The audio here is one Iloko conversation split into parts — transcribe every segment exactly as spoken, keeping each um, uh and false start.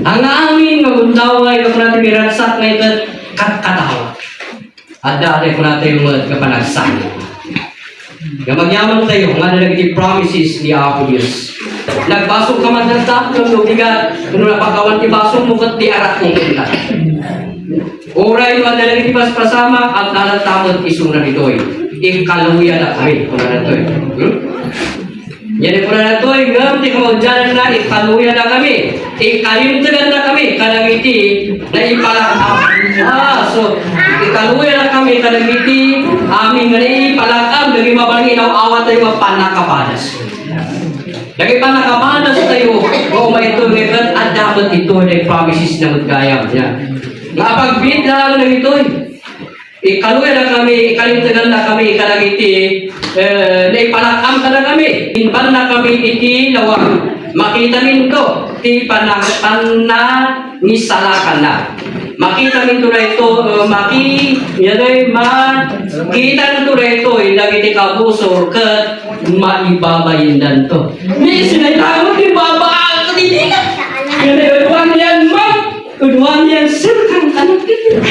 Ania amin nga gundaway nga kunatayo miragsak nga iket katkatawa. Adda tayo kunatayo met nga panagsango. Nga magyamantayo nga dagiti promises ni Apo Dios. Nagbasol ka man dagta, no bigat, no napakawan ti basolmo ket di arak mo kunta. Uray no adda dagiti paspasamak, agdalatta met isuna ditoy. Ikaluya dagta, kunana ditoy. Hmm? Yan ang kunana ditoy, ngem ti kamaudianna, ikaluya dagta, ikalimtegan dagta kadagiti naipalak-am. Ah, so, ikaluya dagta kadagiti amin nga naipalak-am, dagiti mabalin nga inaw-awat tayo nga pannakapadas. Dagiti pannakapadas tayo, o maito, nga adda met ito, the promises na met gayam. Yan. Nga apagbiit lang na itoy. Ikaluya dagta, ikalimtegan dagta kadagiti, eh, naipalak-am kadagta. Inbanna kami iti lawag. Makitaminto ti panag-, panangisalakanna. Makitaminto dayto, eh, maki-, yadoy, ma-, kitanto daytoy dagiti kabusor ket maibabaindanto. Ni sinay tao ti baba, ti dina. Yan ay, yan, ma. Kunwari yan, sir, kan anak dito.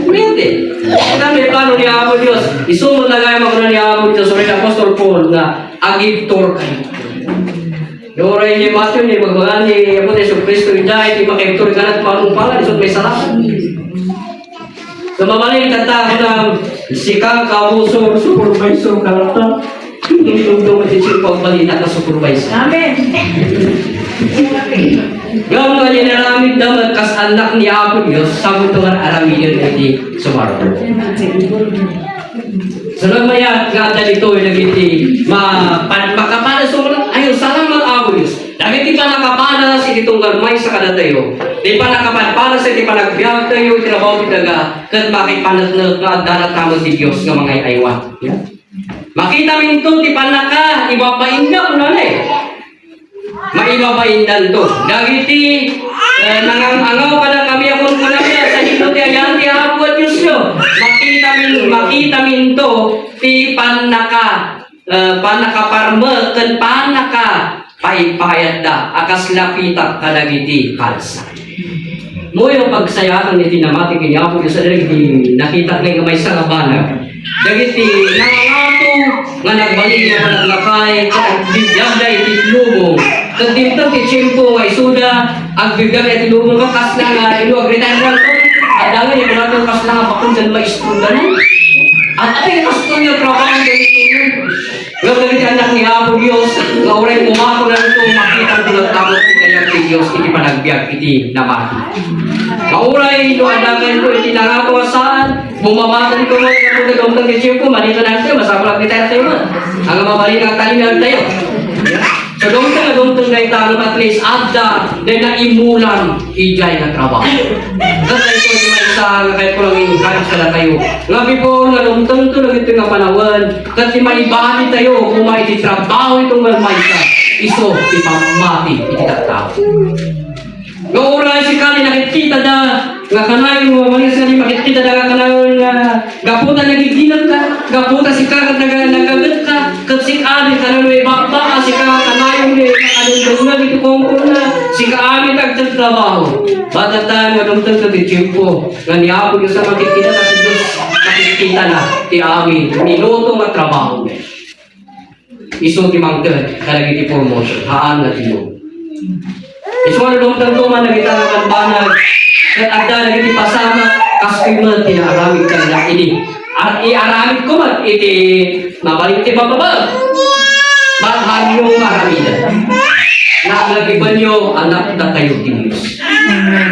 Pwede. Kita may plano ni Apo Dios. Isu met gayam a kuna ni Apo Dios, uray ni Apostol Paul nga, "Agibturkayo." Uray ni Mateo, ni magmagani, Apo ni Jesu-Cristo, ida, iti makaibtur ka na, paano pala, isu met may salamat. So, mabalin, tatta, kunam, sika, kabusor, supervisor, ka latta. Tungtungtong iti sipagbalita ka supervisor. Amen. Ngem nga inaramidda met kas annak ni Apo Dios, saguto nga aramiden iti sumarbo. Salamat nga adda ditoy dagiti ma-, pan-, makapanasuro. Ayo, salamat, Apo Dios. Dagiti pannakapadas iti tunggal maysa kadatayo. Ti pannakapadpadas iti panagbiagtayo iti rabaw ti daga, ket makipaneknek nga adda latta met ti Dios nga mangay-aywan. Makitaminto ti pannaka-, ibabainda, kunana, eh. Maibabaindanto. Dagiti, eh, nangang-angaw kadakami a kunkunada, sa inno ti ayan ti Apo a Diosyo. Makitamin-, makitaminto ti pannaka-, eh, pannakaparmek ken pannakapaypayatda a kas lapitak kadagiti kalsa. Muyo pagsayaatan iti namati ken ni Apo Dios, adda dagiti nakitak nga maysa nga banag. Dagiti nangangato nga nagbalin nga panaglakay, ket agbibiagda iti lubong. Ket dimteng ti tiempo nga isuda, agbibiagda iti lubong, ket kasla nga ino agritan-ritan. Adda nga, ino nato kasla nga bakon ken maestroda, no? At ay, kastoy nga trabaho dagiti. Nga dagiti anak ni Apo Dios, nga uray umakonanto, makitanto latta met ti kayat ti Dios iti panagbiag iti namati. Nga uray no adda kenko iti nangako a saan, bumamatenko met, nga kung dumteng ti tiempo, manikananto, masapul a agbitar tayo met. Ang mabalin nga talingan tayo. So, dumteng, dumteng dayta, at least, adda, dayta imulam, idiay nga trabaho. Ket daytoy ti maysa nga kayat ko lang i-encourage kadakayo. Nga before nga dumtengto dagitoy nga panawen, ket ti maibati tayo, koma iti trabaho iti tunggal maysa, isu ti pammati iti tattao. Nga uray sika ti nakitkitada, nga kanayon, nga mabalin sika ti makitkitada nga kanayon nga gapu ta nagigilem ka, gapu ta sika ket naga-, nagaget ka, ket sika ti kanayon nga ibakbak a sika kanayon nga makadungdungngeg iti kungkonna, sika ti agtratrabaho. Ket adda nga dumtengto ti tiempo nga ni Apo Dios a makitkitada ti Dios, makitkitana ti amin minuto nga trabaho. Isu ti mangted kadagiti promotion, haan nga tiempo. Isu nga dumtengto man dagita nga banbanag, ket adda dagiti pasamak, kastoy met ti naaramidko nga idi. Ar-, iaramidko met iti mabalin ti bababa. Balhanyo nga aramiden. Nalagibanyo, anak, datayo ti Dios.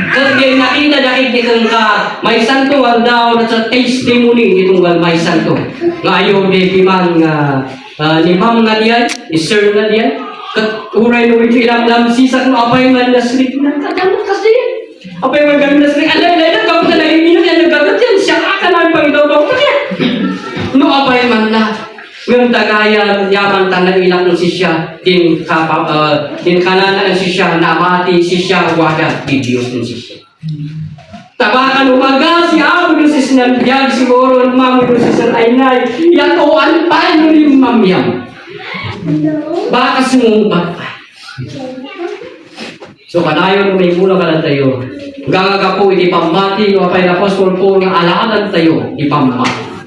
Ket diay nakita dagiti kenka, maysanto nga aldaw, that's a testimony iti tunggal maysanto. Nga ayo, di man nga Ah, ni ma'am nga diay, ni sir nga diay. Ket uray no medyo ilamlamsisak no apay man nasrik na. Kadamot kasi yan. Apay man gani nasrik. Ala, ala, ala, kapag na naging minat, yan, nagkagat yan. Siya ka, ka namin pangidawdaw ka yan. No apay man na. Ngem dagayam, yaman ta nailak no sisya, din kapa-, ah, din kanana ang sisya, namati sisya, wada, ti Dios ng sisya. Tabakan umaga si Apo Dios isinang biag siguro ni Mamo Dios isan ay nay, yatoan pa no limmamiam. Baka sumungbat pa. So, kanayon nga immuna kadatayo, nga gapu iti pammati, no apay ni apostol Paul nga aladantayo ti pammati.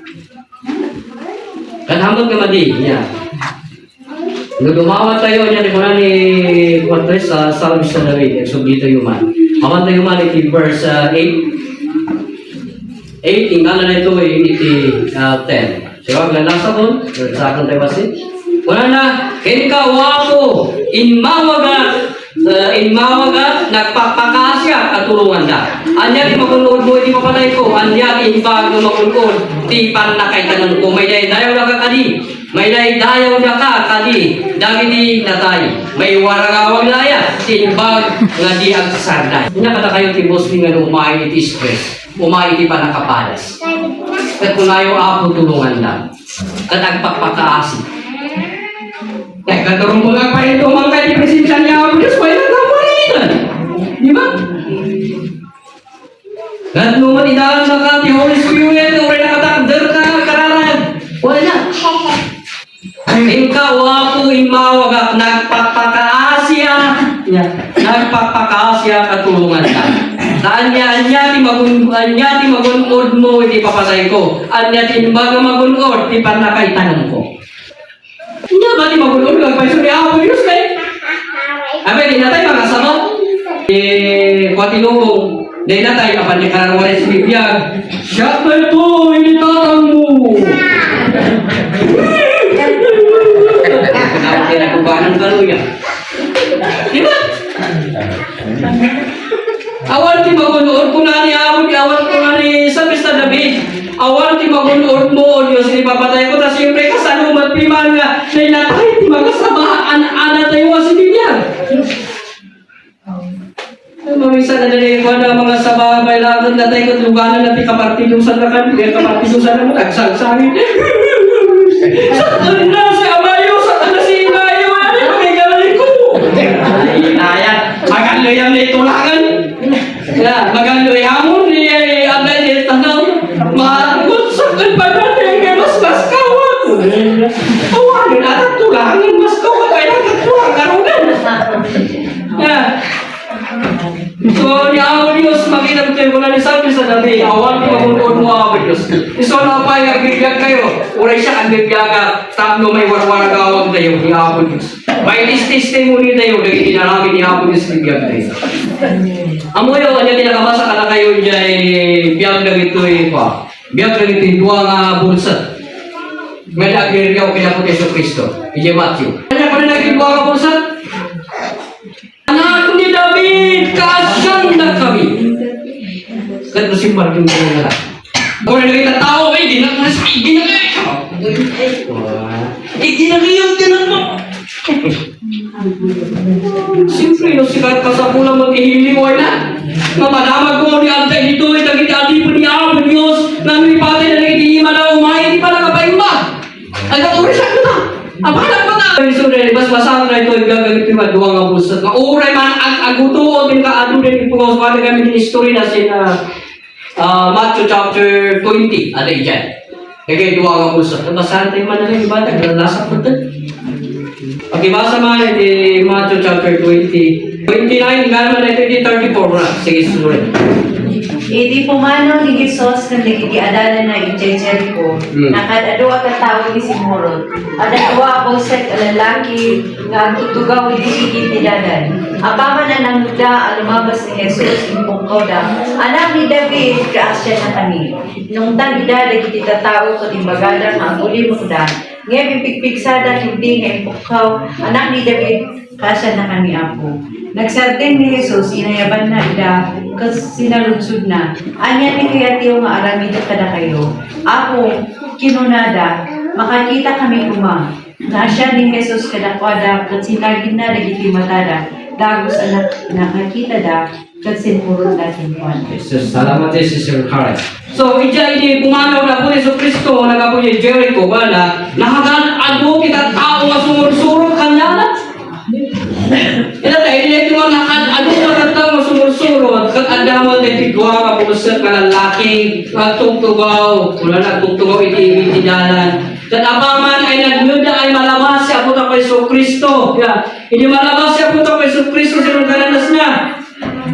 Kadamot nga madi, niya. No dumawat tayo, niya, di ko na ni Juan tres sa Psalms na David, nagsubli tayo man. Awan tayo man iti verse, ah, eight. Eight, ingala na ito, eh, iti, ah, ten. So, aglalasa ko, sa akin tayo kasi. Wala na, kenka, O Apo, immawagak, ah, immawagak, nagpakpakaasiak a tulonganda. Ania ti magun-odmo iti papatayko, ania ti imbag nga magun-od ti pannakaitanonko. Maidaydayaw daka kadi, maidaydayaw daka kadi, dagiti natay. Maiwaragawag la aya ti imbag nga di agsardeng. Ania kadakayo ti Muslim nga umay iti stress, umay iti pannakapadas. Ket kunayo, Apo, tulonganda. Ket agpakpakaasi. Ket katurong ko nga parintumang kay ti presensia ni Apo Dios, wala ka maritan. Di ba? Ket no matidalan na ka ti Holy Spirit, uray nakatakder ka, kararag. Wala na. Inka, O Apo, immawagak, nagpakpakaasiak. Ya. Nagpakpakaasiak a tulonganda. Ta ania, ania ti magun-, ania ti magun-odmo iti papatayko? Ania ti imbag nga magun-od ti pannakaitanonko? Ania ba ti magun-od nga agpayso ni Apo Dios, eh? Apay, di natay makasama. Eh, kuati lubong. Di natay, apan di kararwares bibiag. Siak daytoy ni tatangmo. Ang kinakubanan ka, Luya. Di ba? Awan ti magun-od, kuna ni Apo, di awan, kuna ni Salmista David. Awan ti magun-odmo, O Dios, iti papatayko, ta siempre, kasano met piman nga, nay natay ti makasama, an-, anatayo a sibibiag. Ay, mamisa na dali ko na mga saba, kailangan natay ko, luganan na ti kapartidusan na kan, kaya kapartidusan na mo, nagsangsangit. Saan na si Amayo? Saan na si Inayo? Ano yung may galay ko? Ay, inaya. Maganlo yan, may tulangan. Ya, maganlo yan mo, ni, ay, abay, di, tanaw. Maangkot sa kalpanan, eh, kay mas, mas kawat. Awan, na, tulangan, mas kawat, ay, nagtulang, karunan. Ya. So, ni Apo Dios, makita mo tayo, kuna ni Salmista David, awan ti magun-odmo, Apo Dios. Isu no apay, agbibiag kayo, uray siak agbibiag, tapno maiwarwaragawag tayo ni Apo Dios. May tis-, testimony tayo, dagiti inaramid ni Apo Dios, ti biag tayo. Ammoyo, ania ti nakabasa kadakayo, jay biag dagitoy, kwa, biag dagitoy dua nga bulsa. Nga di agrirriaw kay Apo Jesu-Cristo, idiay Matthew. Ania pay dagiti dua nga bulsa? Anak ni David, kaasiandakami. Ket no simmarken nga, kuna dagiti tao, "Ay, di na, ay, di na, ay, di na, di na mo." Siyempre, no, sika, kasapulan mo ti hiliway na. Nga madamag mo ni Ante dito, eh, dagiti adipen ni Apo Dios, nga no ipatay na dagiti ima na umay, di pa nakapaimba. Ay, natuloy siya kita. Apanak mo na. Ay, sorry, mas masarap na ito, igagagit yung madua nga bulsa. Nga uray man ag-, agutuo din ka, adu din ipugaw, sa kami din history na sin, ah, ah, Matthew chapter twenty, ada iyan. Kaya dua nga bulsa. Ang basahan tayo man na rin, iba, naglalasa po ito. Pakibasa man, iti Matthew chapter twenty. Twenty-nine, nga naman ito, di thirty-four na. Sige, susunod. Idi pumanaw ni Jesus ken dagiti adalanna idiay Jerico, Hmm. nakaad-adu a tattao iti simmurot. Adda dua a bulsek a lallaki nga agtugtugaw idi igid ti dalan. Apaman a nangngegda a lumabas ni Jesus, impukkawda, "Anak ni David, kaasiannakami." Nungtan ida dagiti tattao ket imbagada nga agulimekda, ngem impigpigsada ketdi nga impukkaw, "Anak ni David, kaasiannakami, Apo." Nagsardeng ni Jesus, inayabanna ida, ket sinaludsodna, "Ania ti kayatyo nga aramidek kadakayo, Apo?" Kinunada, "Makakitakami koma." Naasian ni Jesus kadakuada, ket sinaginna dagiti matada, dagus a nak-, nakakitada, ket simmurotda kenkuana. Jesus, salamat, Jesus, Sir Karen. So, idiay idi pumanaw ni Apo Jesu-Cristo, naggapu idiay Jericho, wala, nakaad-adu ti tattao nga sumursurot kaniana. Ita tayo, iti mga nakaad-adu nga tattao nga sumursurot, ket adda man dagiti dua nga bulsek nga lallaki, nga agtugtugaw, wala, nagtugtugaw iti, iti dalan. Ket apaman ay nagngegda ay malabas si Apo tayo Jesu-Cristo. Ya, idi malabas si Apo tayo Jesu-Cristo, sino kananas na?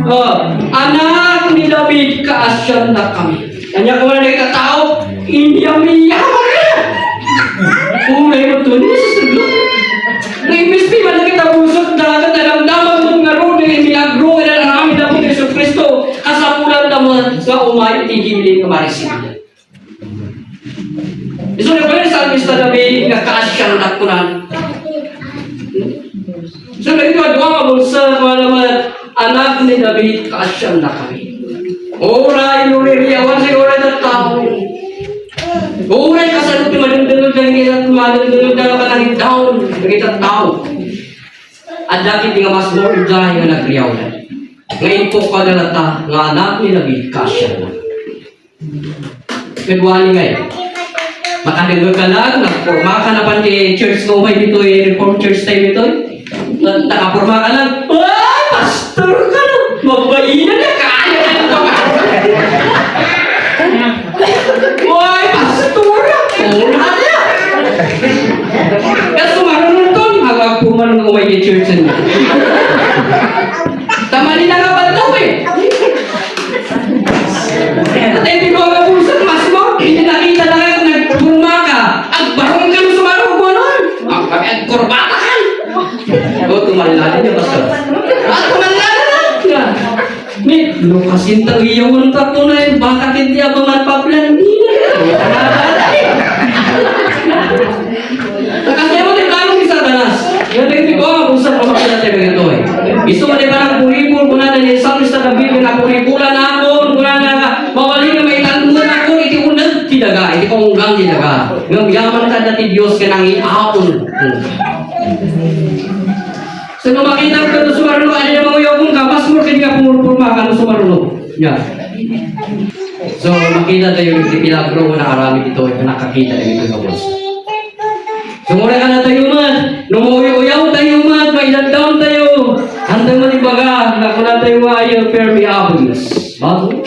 Oh, anak ni David, kaasiandakami. Ania koma dagiti tao, inyam-inyam. Uray mo to ni saserdote. Nga imbes ti man kita bulsot dagat, nadamdama mo nga rode, milagro, nga inaramid mo ni Jesu-Cristo, kasapulan naman nga umay iti gimli nga marisibida. Isu ni Salmista David nga kaasiandak kunan. So, dagiti dua nga bulsa, mga naman, anak ni David, kaasiandakami. Uray, uray, riyawan, uray, tattao. Uray, kasano ti madengdengeg, dagiti madengdengeg, dagiti nagdaon, dagiti tattao. Adda ket nga mas more joy nga nagriaw. Nga impokada latta nga anak ni David, kaasiandak. Kadua ni ngay. Makadengngeg ka lang, nagporma ka na pan ti church mo, may ditoy, Reformed Church tayo ditoy. Nakaporma ka lang, "Ay, pastor ka na! Mabaina na kaya ka na!" "Ay, pastor! Porma niya!" Kaso marunong to, magagporma nung umay ti church niya. Tama ni nakapantaw eh. At ay, di ko nga bulsa, mas mo, hindi nakita na nga, nagporma ka. Agbarong ka nung sumarong ko nun. Ang kami, agkurbata ka. O, tumalala niya, basta. At tumalala na nga. Ni, no, kasinta, iyawan ka ko na yung baka, hindi ako magpaplan. Kasi mo, di ba, si Satanas? Yan, di ba, kung sa pamamagitan tayo nito, eh. Gusto mo, di ba, nagpuripur, kuna na ni Salmista David, nagpuripura na ako, kuna na, mawali na may tanggal ako, iti uneg ti daga, iti kaunggan ti daga. Ngem yaman ka dati Dios ka nang iapon. So, no makita ko ito sumaruno, ano yung mga uyawon ka, mas more kanya pumurpurma ka no sumaruno. Yeah. So, makita tayo yung milagro nga naaramid ito, yung nakakita tayo ito ng So, mura ka na tayo man. No mauyaw tayo man, mailandaw tayo. Handa man ibaga, nakuna tayo nga ayaw, pero may abuyos. Bago?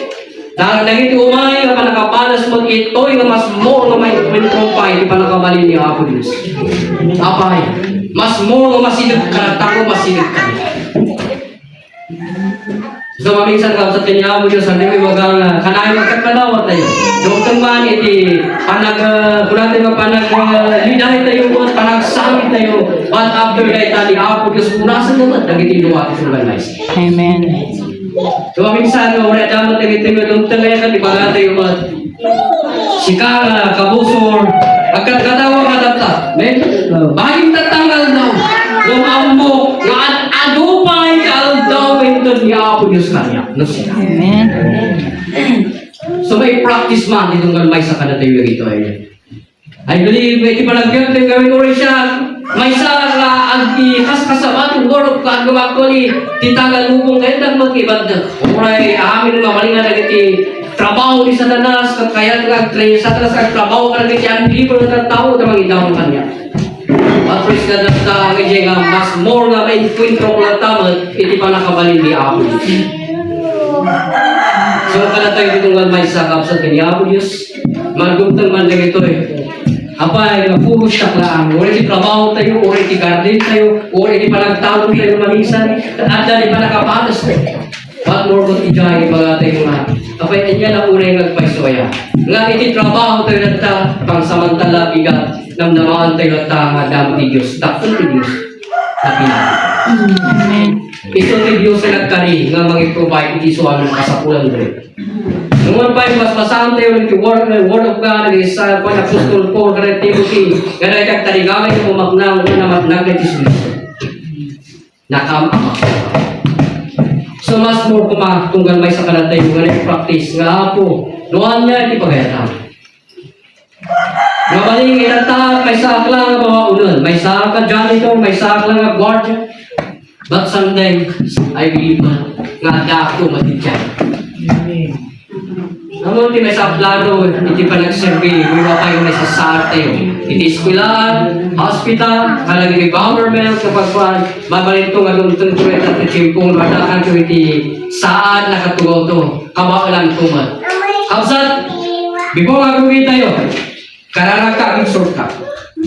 Dahil dagiti umay nga panakapadas mo, itoy nga mas more nga may kumpay ti panakabalin ni Apo Dios. Apay, mas more nga masideg ka na, tako masideg ka na. So, maminsan ka sa kanya, Apo Dios, ano yung iwagang, ah, kanayon magkakadawat tayo. Doon man iti panag, ah, kunati nga panag, ah, liday tayo, panagsamit tayo. But after that, ni Apo Dios, punasan naman, dagiti luwa, ti sunggan, guys. Amen. So, maminsan, no, wala dapat dagiti nga dumteng nga kan, di ba nga tayo, mga sika nga kabusor, agkadkadawa nga tatta. Amen? Baging tatta nga aldaw. Ngem ammo, nga ad-adu pay nga aldaw nga inted ni Apo Dios kaniak. No, sika. Amen. So, may practice man, dito nga may sa kanatayo dito ay. I believe, iti panagbiag ti gawin oras siya, maysa nga agkaskasabat, Lord, ka agmamagkuli, ti taga lubong, kaya nagmagibad na. Uray, amin nga malingan na iti trabaho ni Satanas, kaya nga, Satanas, ang trabaho ka na iti unbeliever nga tao, na mangidaw kanya. But praise God, that, uh, nga mas more nga maengkuentro ko lang tamat, iti panakabalin ni Apo. So, kada tayo dito nga may sakap sa kanya, Apo Diyos, Magdumteng man dagitoy. Apay, nga puro siak laeng. Uray ti trabaho tayo, uray ti garden tayo, uray ti panagtago tayo, maminsan, adda ti panakapares tayo. But more ko ti jay, ibaga tayo nga, apay, anya na uray nga agpayso aya. Nga iti trabaho tayo natta, pansamantala, bigat, namnamaan tayo natta, nga damo ti Diyos, dakkel ti Diyos. Amen. Isu ti Diyos nga nagkari, nga mangi-provide iti isu amin a kasapulan tayo. Nungan pay, basbasaen tayo iti Word, Word of God, iti sa, kuan, Apostol Paul, kada Timothy, nga dayta agtarigangan iti pumagna, nga namatnag iti Jesu-Cristo. Nakaam-, ama. So, mas more koma, tunggal maysa kada tayo, nga nag-practice, nga, Apo, no ania iti pagayatan. Mabalin nga itatta, maysaak lang nga babaonen, maysaak a janitor, maysaak lang nga guardian. But sometimes, I believe man, nga adda ako matidyan. Amen. Amo ti maysa a plano, iti panagserbi, maysa pay nga maysa a saat tayo. Iti eskwelahan, hospital, kadagiti government, kapagkuan, mabalin to nga dumteng to ita ti tiempo, nga madakan to iti saat, nakatugaw to. Kabaelan ko man. Kabsat, before nga agrugi tayo, kararagka, agsurka.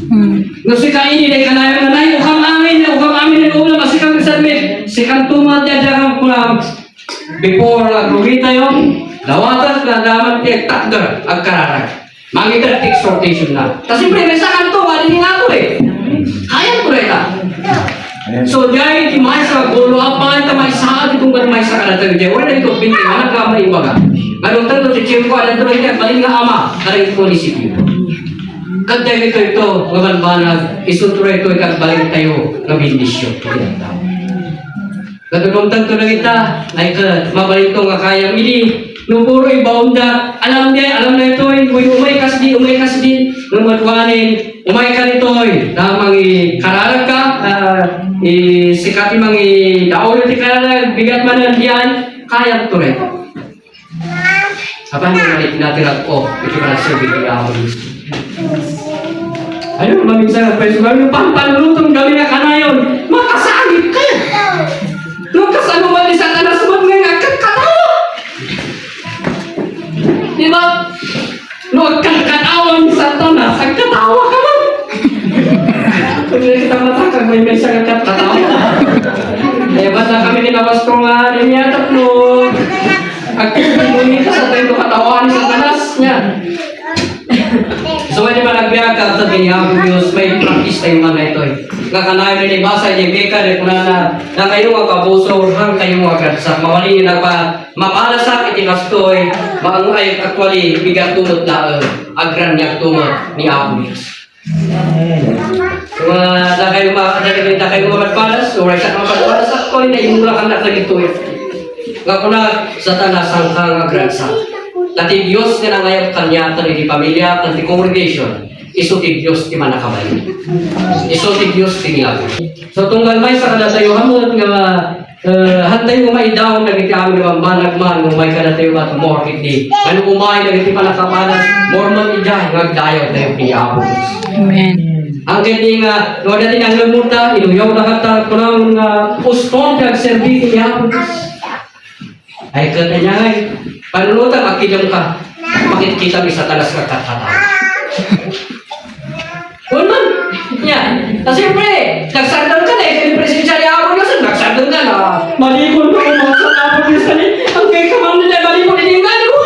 Hmm. No sika ini, dai kanayon nga, "Nay, ukam amin, ukam amin, ulam, a sika, sika, sika, tumat, ya, ya, kulang." Before nga agrugitayo, dawatek nga adaman ti agtakder, agkararag. Mangited ti exhortation na. Ta siyempre, maysa kanto, wala ni nga to eh. Kayat ko reta. So, diay ti maysa nga goal, apay ta maysa, ti tunggal maysa kadatayo, diay. Wala ito, binti, wala ka maibaga. Ngarud tanto, ti tiempo, alam to, diay, balin nga ama, karang ito ni Sipio. Kadta ito, ito, nga banbanag, isunto ito, ikagbalin tayo, nga bendisyon. Nadumdumtan to na kita, ay ka, mabalin to nga kayam idi, no puro ibaonda, alam di, alam na itoy, uy, umay kas di, umay kas di, no maduanen, umay ka nitoy, ta mangikararag ka, ah, i-, sika ti mangidaolo ti kararag, bigat man diay, kayam to rin. Apan no malignati rat-o, iti panagserbi ti Apo Dios. Ayun, maminsan nga pwesto, kami pampanluton kami nga kanayon, makasangit ka. No, kasano man ni Satanas man nga agkatkatawa? Di ba? No, agkatkatawa ni Satanas, agkatawa ka man. Kung kita matakag, may mesa nga agkatkatawa. Eh, ba't na kami kinabastong nga, niya tatlo? Agkikita sa tayo katawan ni Satanas niya. So, iti panagbiag, kapatad ni Apo Dios, may practice tayo man na ito eh. Nga kanayon ni basa, ni Mika, ni kunana, na kayo nga kabuso, hang kayo nga agkagsa. Mawali nga nagpa-, mapalasak iti kastoy, maangay actually, bigat tumot na, eh, agraniag tumot ni Apo Dios. Nga, dakay ma-, dakay, dakay mapadpadas, uray sa mapadpadas, ako ay naimula ka na kagituy. Nga kuna, Satanas, sangka nga agransa. Dati Dios nga nangayab kaniak, iti pamilya, ken ti congregation, isu ti Dios ti mannakabalin. Isu ti Dios ti milagro. So, tunggal maysa kadatayo, hammot nga Eh, hantay mo maidaw dagiti amin a bambanag man, umay kadatayo ket more ketdi. Ano umay dagiti panakapadas, more man idiay nga agdayaw tayo ken ni Apo Dios. Amen. Ang ketdi nga, no, dati nang lemmuta, inuyaw na kata, kunamon nga uston ti agserbi ken ni Apo Dios. Ay, ket ania ngay, panunutan, makidem ka, makitkitam ni Satanas nga katkataw. Kun man, nia, ta siyempre, nagsardeng ka na, iti presensya ni Apo Dios, nagsardeng ka na. Malikon ka, kung sa Apo Dios, kani, ang kay kamang nila, malikon, hindi nga, di ba?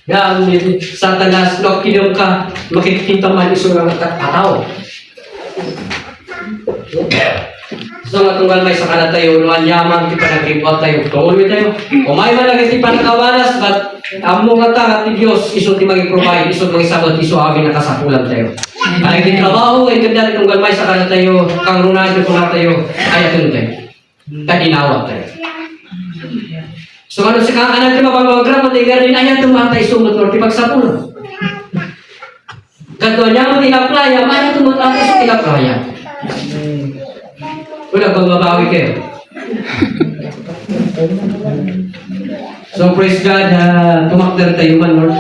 Yan, ni Satanas, no, kidem ka, makikita man isu nga katkataw. So, nga tunggal maysa kadatayo, no, aniaman ti panagribuat tayo, tuloy tayo. Umay man dagiti panakawanas, but ammo nga ta, ti Dios, isu ti mangi-provide, isu ti mangisabet, isu amin a kasapulan tayo. Ay, ti trabaho, ay, kanda, tunggal maysa kadatayo, kang runa, ti kuna tayo, ayaten tayo. Tadinawat tayo. So, ano si kakanan ti mapagpagkram, ti garin, ayaten mo, atay sumot, ti pagsapulan. Kadua niya mo ti laplaya, maya tumut-, ah, isu ti laplaya. Wala bang mabawi kayo? So, praise God, ah, tumakder tayo man, Lord.